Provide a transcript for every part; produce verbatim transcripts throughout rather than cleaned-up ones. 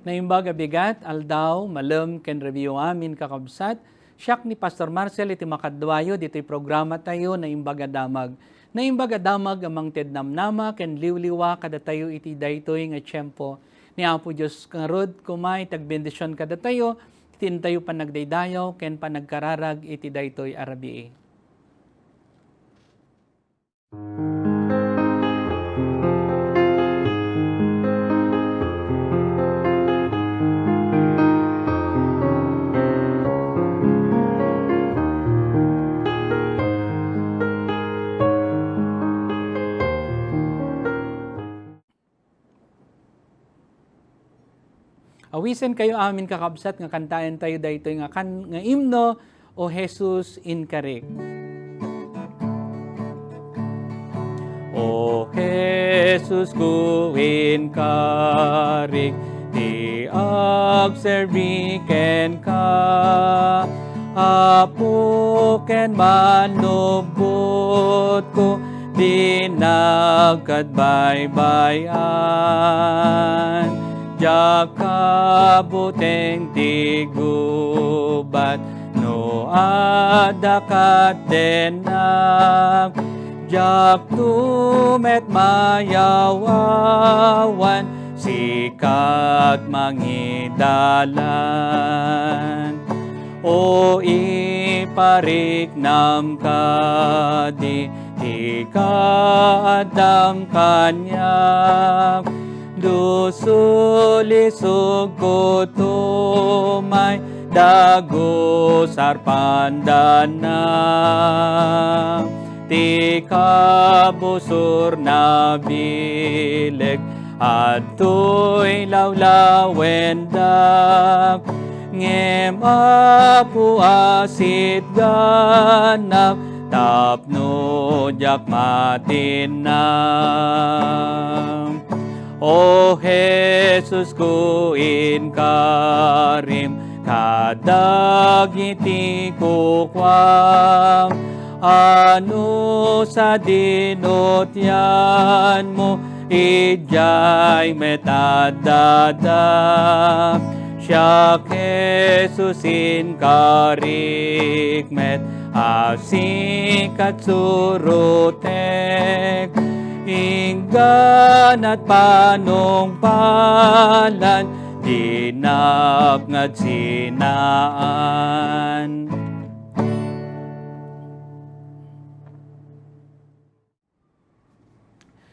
Naimbag a bigat, aldaw, malem, ken rabii amin, kakabsat. Siak ni Pastor Marcel iti makaduayo ditoy programa tayo, Naimbag a Damag. Naimbag a Damag a mangted namnama ken liwliwa kadatayo iti daytoy nga tiempo. Ni Apo Dios ngarud koma iti agbendision kadatayo, iti intayo panagdaydayaw ken panagkararag iti daytoy a rabii. Awisenkayo amin, kakabsat, nga kantaentayo daytoy nga kan-, nga imno, "O Jesus, inkarik." O Jesus ko, inkarik ti agserbi kenka, Apo ken Mannubbotko, dinak ket baybay-an. Diak kabuteng ti gubat no adda katdennak. Diakto met mayaw-awan, sika mangidalan. O ipariknam kadi ti kaaddam kaniak. Dusulisogko tumay, dagusar pandannak. Ti kabusorna bileg, adtoy lawlawendak. Ngem Apo, asitganak tapno diak matinna. O Jesus ko, inkarim kadagiti kukuam. Ano sa dinutianmo, idiay met addada. Siak, Jesus, inkarik met a sika surotek. Ingganat panungpalan, dinak ngadsinaan.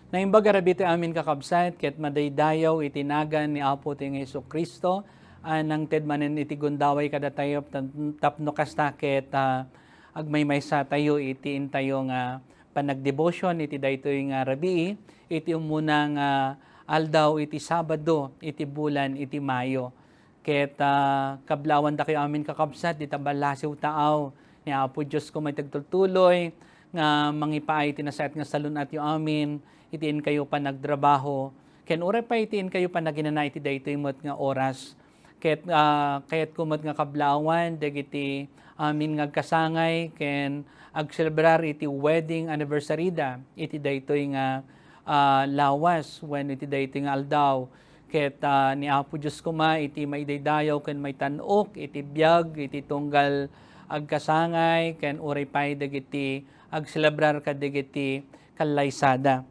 Naimbag a rabii ti amin, kakabsat, ket madaydayaw iti nagan ni Apo ti Jesu-Cristo a nangted manen iti gundaway kadatayo, tan-, tapno kasta ket, ah, agmaymaysa tayo iti intayo nga panagdevotion iti daytoy nga rabii, iti umuna nga aldaw iti Sabado iti bulan iti Mayo. Ket, ah, kablaawan dakayo amin, kakabsat, dita ballasiw taaw ni Apo Dios koma iti agtultuloy nga mangipaay iti nasayaat nga salun-atyo amin iti inkayo panagtrabaho, ken uray pay iti inkayo panaginana iti daytoy met nga oras. Ket, ah, kayatko met nga kablaawan dagiti amin nga agkasangay ken agselebrar iti wedding anniversary da iti daytoy nga, ah, lawas wenno iti daytoy nga aldaw. Ket, ah, ni Apo Dios koma iti maidaydayaw ken maitan-ok iti biag iti tunggal agkasangay ken uray pay dagiti agselebrar kadagiti kallaysada.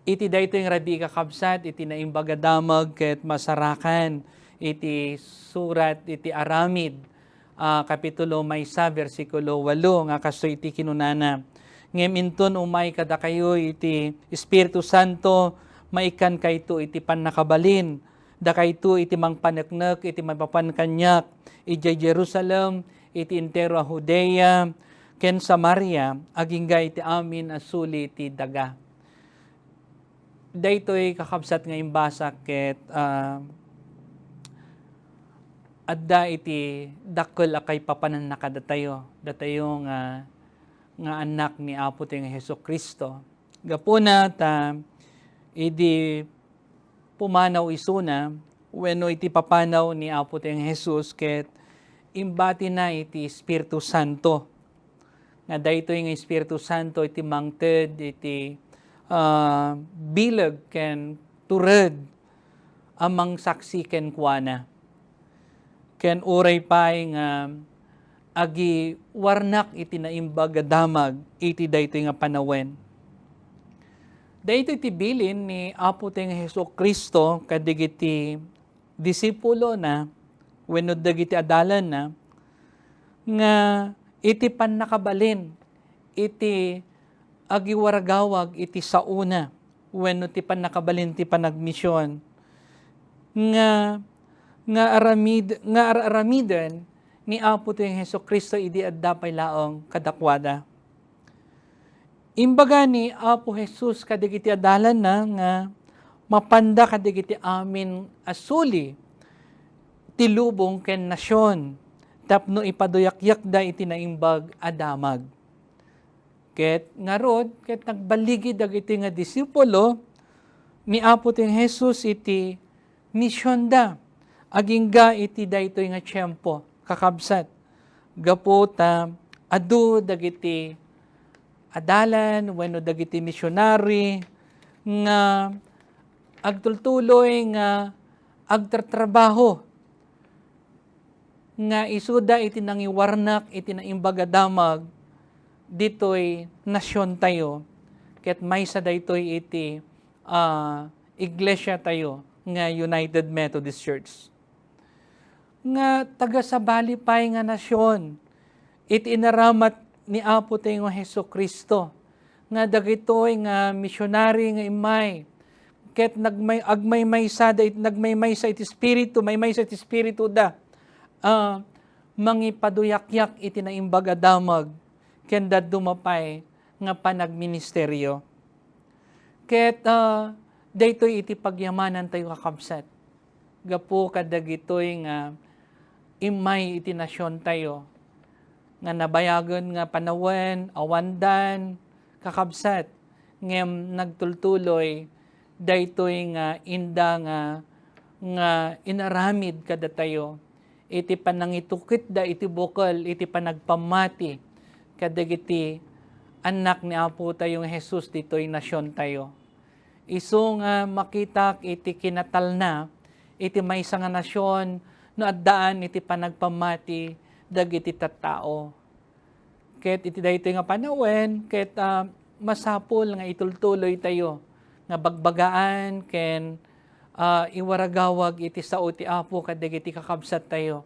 Iti daytoy nga rabii, kakabsat, iti Naimbag a Damag ket masarakan iti surat iti Aramid, ah, kapitulo maysa, bersikulo walo, nga kastoy iti kinunana, "Ngem inton umay kadakayo iti Espiritu Santo, maikkankayto iti pannakabalin. Dakayto iti mangpaneknek iti maipapan kaniak idiay Jerusalem, iti entero a Judea, ken Samaria, agingga iti amin a suli ti daga." Daytoy, kakabsat, nga imbasa ket, ah, adda iti dakkel a kaipapananna kadatayo, datayo nga, nga annak ni Apo ti nga Jesu-Cristo. Gapuna ta idi pumanaw isuna wenno iti papanaw ni Apo ti nga Jesus ket imbatina iti Espiritu Santo. Nga daytoy nga Espiritu Santo iti mangted iti, ah, bileg ken tured a mangsaksi kenkuana. Ken uray pay nga agiwarnak iti naimbag a damag iti daytoy nga panawen. Daytoy ti bilin ni Apo tayo nga Jesu-Cristo kadagiti disipulona wenno dagiti adalanna nga iti pannakabalin iti agiwaragawag iti saona wenno ti pannakabalin ti panagmision nga, nga aramid-, nga ar-aramiden ni Apo tayo nga Jesu-Cristo idi adda pay laeng kadakuada. Imbaga ni Apo Jesus kadagiti adalanna nga mapanda kadagiti amin a suli ti lubong ken nasion tapno ipaduyakyakda iti naimbag a damag. Ket ngarud, ket nagballigi dagiti nga disipulo ni Apo ti Jesus iti misionda agingga iti daytoy nga tiempo, kakabsat. Gapu ta adu dagiti adalan wenno dagiti misionary nga agtultuloy nga agtratrabaho nga isuda iti nangiwarnak iti naimbag a damag ditoy nasiontayo, ket maysa daytoy iti, ah, iglesiatayo nga United Methodist Church. Nga taga sabali pay nga nasion iti inaramat ni Apo tayo nga Jesu-Cristo, nga dagitoy nga misionary nga immay, ket nagmay-, agmaymaysa da it-, nagmaymaysa iti Espiritu, maymaysa iti Espiritu da, ah, mangipaduyakyak iti naimbag a damag, ken dadduma pay nga panagministerio. Ket, ah, daytoy iti pagyamanantayo, kakabsat. Gapu kadagitoy nga immay iti nasiontayo, nga nabayagen nga panawen, awandan, kakabsat, ngem nagtultuloy daytoy nga inda nga, nga inaramid kadatayo iti panangitukitda iti bukel iti panagpammati kadagiti annak ni Apo tayo nga Jesus ditoy nasiontayo. Isu nga makitak iti kinatalna iti maysa nga nasion no addaan iti panagpammati dagiti tattao. Ket iti daytoy nga panawen, ket, ah, masapul nga itultuloytayo nga bagbagaan ken, ah, iwaragawag iti sao ti Apo kadagiti kakabsattayo.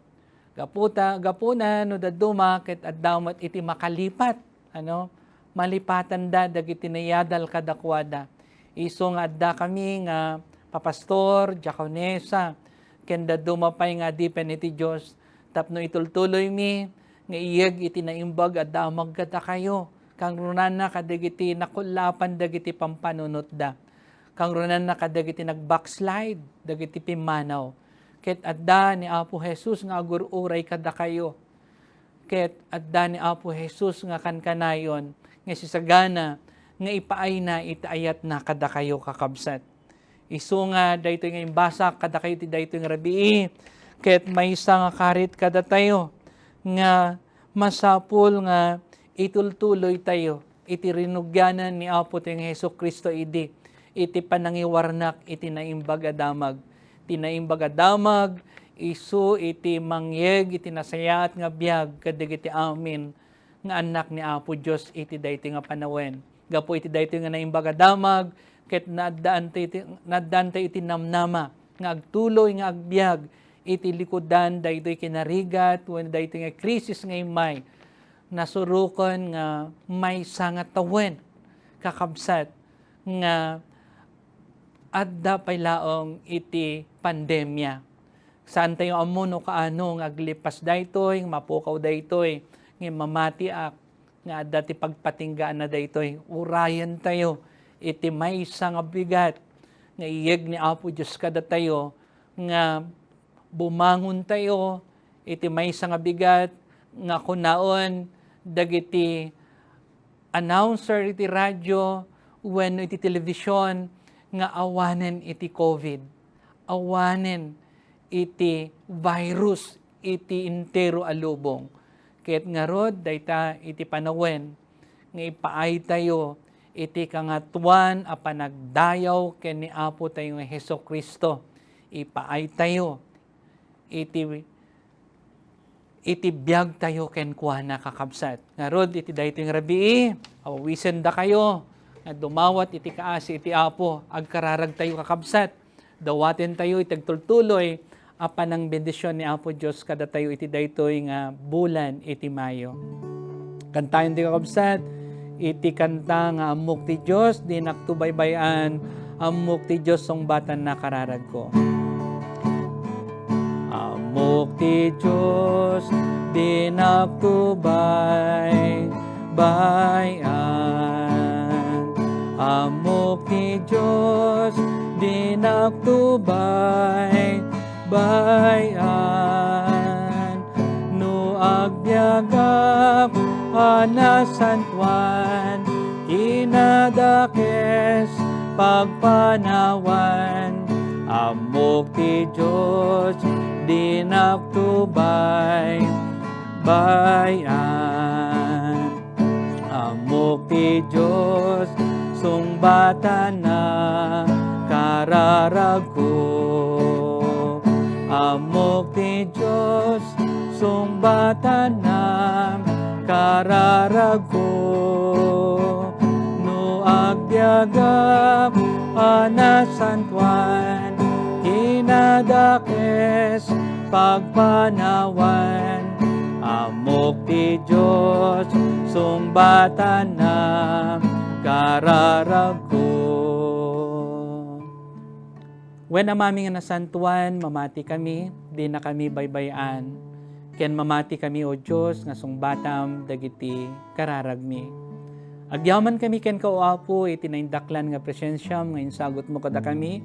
Gaputa-, gapuna no dadduma ket adda met iti makalipat, ano, malipatanda dagiti nayadal kadakuada. Isu nga adda kami nga papastor, diakonesa, ken dadduma pay nga adipen iti Dios, tapno itultuloymi nga iyeg iti naimbag a damag kadakayo, kangrunana kadagiti nakullapan dagiti pampanunotda, kangrunana kadagiti nag-backslide dagiti pimmanaw. Ket adda ni Apo Jesus nga agur-uray kadakayo. Ket adda ni Apo Jesus nga kankanayon nga sisagana nga ipaayna iti ayatna kadakayo, kakabsat. Isu nga daytoy nga imbasak kadakayo iti daytoy nga rabii, ket maysa nga karit kadatayo nga masapul nga itultuloytayo iti rinugianan ni Apo tayo nga Jesu-Cristo idi iti panangiwarnak iti naimbag a damag. Ti naimbag a damag, isu iti mangyeg iti nasayaat nga biag kadagiti amin nga annak ni Apo Dios iti daytoy nga panawen. Gapu iti daytoy nga naimbag a damag, ket naaddaantayo iti, naaddaantayo iti namnama nga agtuloy nga agbiag iti likudan daytoy kinarigat wenno daytoy nga krisis nga immay. Nasuroken nga maysa nga tawen, kakabsat, nga adda pay laeng iti pandemia. Saantayo ammo no kaano nga aglipas daytoy, nga mapukaw daytoy, ngem mamatiak nga adda ti pagpatinggaanna daytoy. Urayentayo iti maysa nga bigat nga iyeg ni Apo Dios kadatayo nga bumangontayo iti maysa nga bigat nga kunaen dagiti announcer iti radio wenno iti television nga awanen iti covid, awanen iti virus iti entero a lubong. Ket ngarud, dayta iti panawen nga ipaaytayo iti Kangatoan a panagdayaw ken ni Apo tayo nga Jesu-Cristo. ipaaytayo iti, iti biagtayo kenkuana, kakabsat. Ngarud, iti daytoy nga rabii, awisen dakayo nga dumawat iti kaasi iti Apo. Agkararagtayo, kakabsat. Dawatentayo iti agtultuloy a panangbendision ni Apo Dios kadatayo iti daytoy nga bulan iti Mayo. Kantayon ti kakabsat iti kanta nga Ammok ti Dios, dinakto baybay-an, ammok ti Dios, sungbatanna kararagko. Ammok ti Dios, dinakto baybay-an. Ammok ti Dios, dinakto baybay-an. No agbiagak a nasantoan, kinadakes pagpanawan. Ammok ti Dios, dinakto baybay-an. Ammok ti Dios, sungbatanna kararagko. Ammok ti Dios, sungbatanna kararagko. No agbiagak a nasantoan, kinadakes pagpanawan. Ammok ti Dios, sungbatanna kararagko. Wen, Amami nga nasantoan, mamati kami, dina kami baybay-an, ken mamati kami, O Dios, nga sungbatam dagiti kararagmi. Agyaman kami kenka, O Apo, iti naindaklan nga presensiam nga insagutmo kadakami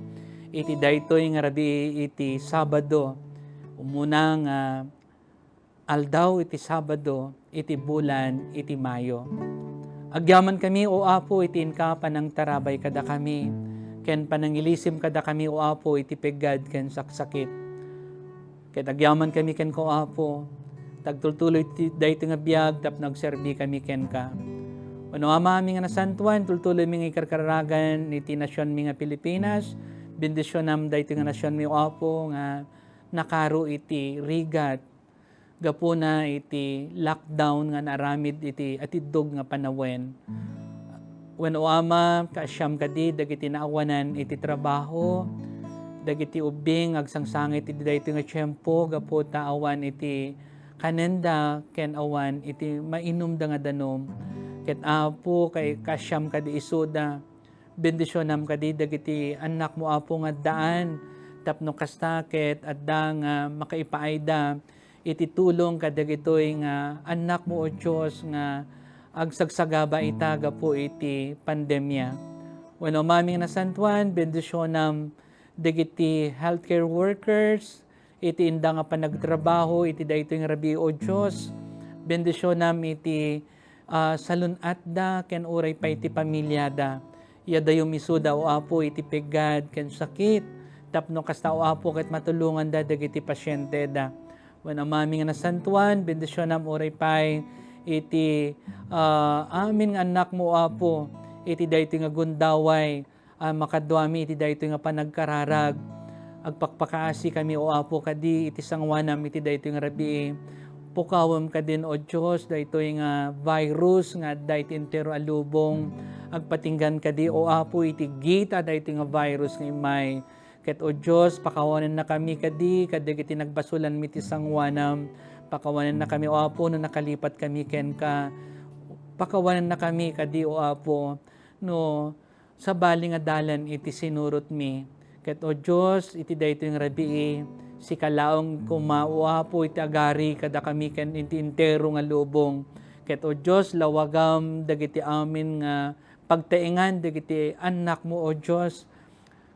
iti daytoy nga rabii iti Sabado. Umuna nga aldaw iti Sabado iti bulan iti Mayo. Agyaman kami, O Apo, iti inka panangtarabay kadakami, ken panangilisim kadakami, O Apo, iti peggad ken saksakit. Ket agyaman kami kenka, O Apo, tagtultuloy ti, daytoy nga biag tapno agserbi kami kenka. Wenno, Amami nga nasantoan, tultuloymi nga ikarkaragan iti nasionmi nga Pilipinas. Bendisionam daytoy nga nasionmi, O Apo, nga nakaro iti rigat gapuna iti lockdown nga naaramid iti atiddog nga panawen. Wen, O Ama, kaasiam kadi dagiti naawanan iti trabaho, dagiti ubbing nga agsangsangit iti daytoy nga tiempo gapu ta awan iti kanenda ken awan iti mainumda nga danum. Ket, Apo, kay kaasiam kadi isuda. Bendisionam kadi dagiti annakmo, Apo, nga addaan tapno kasta ket adda nga makaipaayda iti tulong kadagitoy nga annakmo, O Dios, nga agsagsagaba ita gapu iti pandemia. Wenno, Amami nga nasantoan, bendisionam dagiti healthcare workers iti inda nga panagtrabaho iti daytoy nga rabii, O Dios. Bendisionam iti, ah, salun-atda ken uray pay ti pamiliada. Iadayom isuda, O Apo, iti peggad ken sakit, tapno kasta, O Apo, ket matulonganda dagiti pasienteda. Wen, Amami nga nasantoan, bendisionam uray pay iti, ah, amin nga annakmo, O Apo, iti daytoy nga gundaway a makaduami iti daytoy nga panagkararag. Agpakpakaasikami, O Apo, kadi iti sangoanam iti daytoy nga rabii. Pukawem kadin, O Dios, daytoy nga virus nga adda iti entero a lubong. Agpatinggan kadi, O Apo, iti gita daytoy nga virus nga immay. Ket, O Dios, pakawanennakami kadi kadagiti nagbasolanmi ti sangoanam. Pakawanennakami, O Apo, no nakalipatkami kenka. Pakawanennakami kadi, O Apo, no sabali nga dalan iti sinurotmi. Ket, O Dios, iti daytoy nga rabii, sika laeng koma, O Apo, iti agari kadakami ken iti entero nga lubong. Ket, O Dios, lawagam dagiti amin nga pagtaengan dagiti annakmo, O Dios.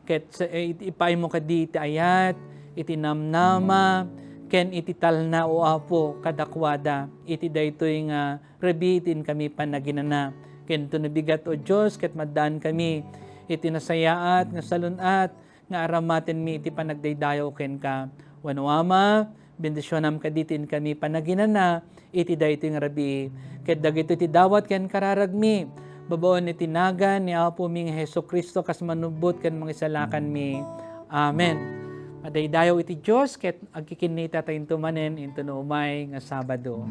Ket sa-, eh, iti, ipaaymo kadi iti ayat, iti namnama, ken iti talna, O Apo, kadakuada, iti daytoy nga rabii ti inkami panaginana. Ken to nabigat, O Dios, ket maddaan kami iti nasayaat nga salun-at nga aramatenmi iti panagdaydayaw kenka. Wenno, Ama, bendisionam kadi ti inkami panaginana iti daytoy nga rabii. Ket dagitoy ti dawat ken kararagmi, babaen iti nagan ni Apomi nga Jesu-Cristo, kas manubbot ken mangisalakanmi. Amen. Madaydayaw iti Dios ket agkikinnita tayo manen into no umay nga Sabado.